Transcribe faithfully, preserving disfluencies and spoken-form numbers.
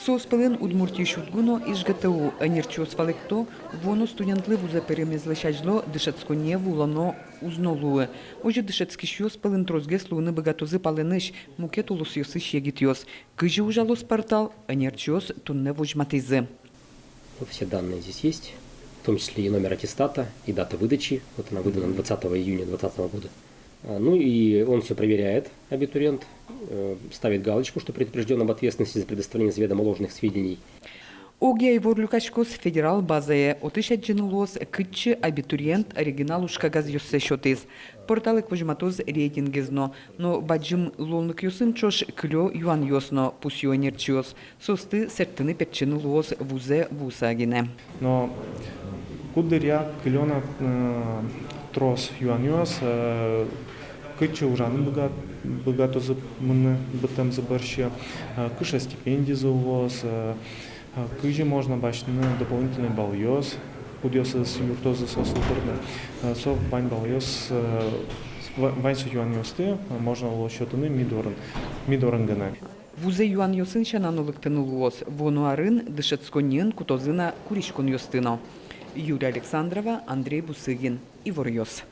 Соос пӧлын Удмуртиысь УдГУ но ИжГТУ. Ӧнерчиос валэкто, вуоно студентлы вузэ пыремезлэсь азьло дышетсконние вуылоно уз но луы. Озьы дышетскисьёс пӧлын тросгес луыны быгатозы палэнысь, мукет улосъёсысь егитъёс. Кызьы ужалоз портал, ӧнерчиос туннэ возьматӥзы. Все данные здесь есть, в том числе и номер аттестата, и дата выдачи. Вот она выдана двадцатого июня двадцатого года. А, ну и он все проверяет, абитуриент, э, ставит галочку, что предупреждён об ответственности за предоставление заведомо ложных сведений. Огъя ивор люкаськоз федерал базае, отысь адӟыны луоз, кытчы абитуриент оригинал ужкагазъёссэ сётӥз. Портал ик возьматоз рейтингез но, но бадӟым луонлыкъёсын ӵош кылё юанъёс но, пусйо ӧнерчиос. Соосты сэрттыны-пертчыны луоз вузэ вуыса гинэ. Но куддыръя кылё на, э, трос юанъёс, э, кытчы ужаны быгат-, быгатозы мыныны быдтэмзы бӧрсьы, э, кыӵе стипендизы луоз, э, э, кызьы можно басьтыны дополнительной баллъёс, кудъёсыз юрттозы соослы пырыны. Э, со вань баллъёс, э, ва-, вань со юанъёсты, э, можно луоз сётыны ми дорын, ми дорын гинэ. Вузэ юанъёсын сяна но лыктыны луоз, вуоно арын дышетсконниын кутозы на куриськонъёсты но. Юлия Александрова, Андрей Бусыгин, «Иворъёс».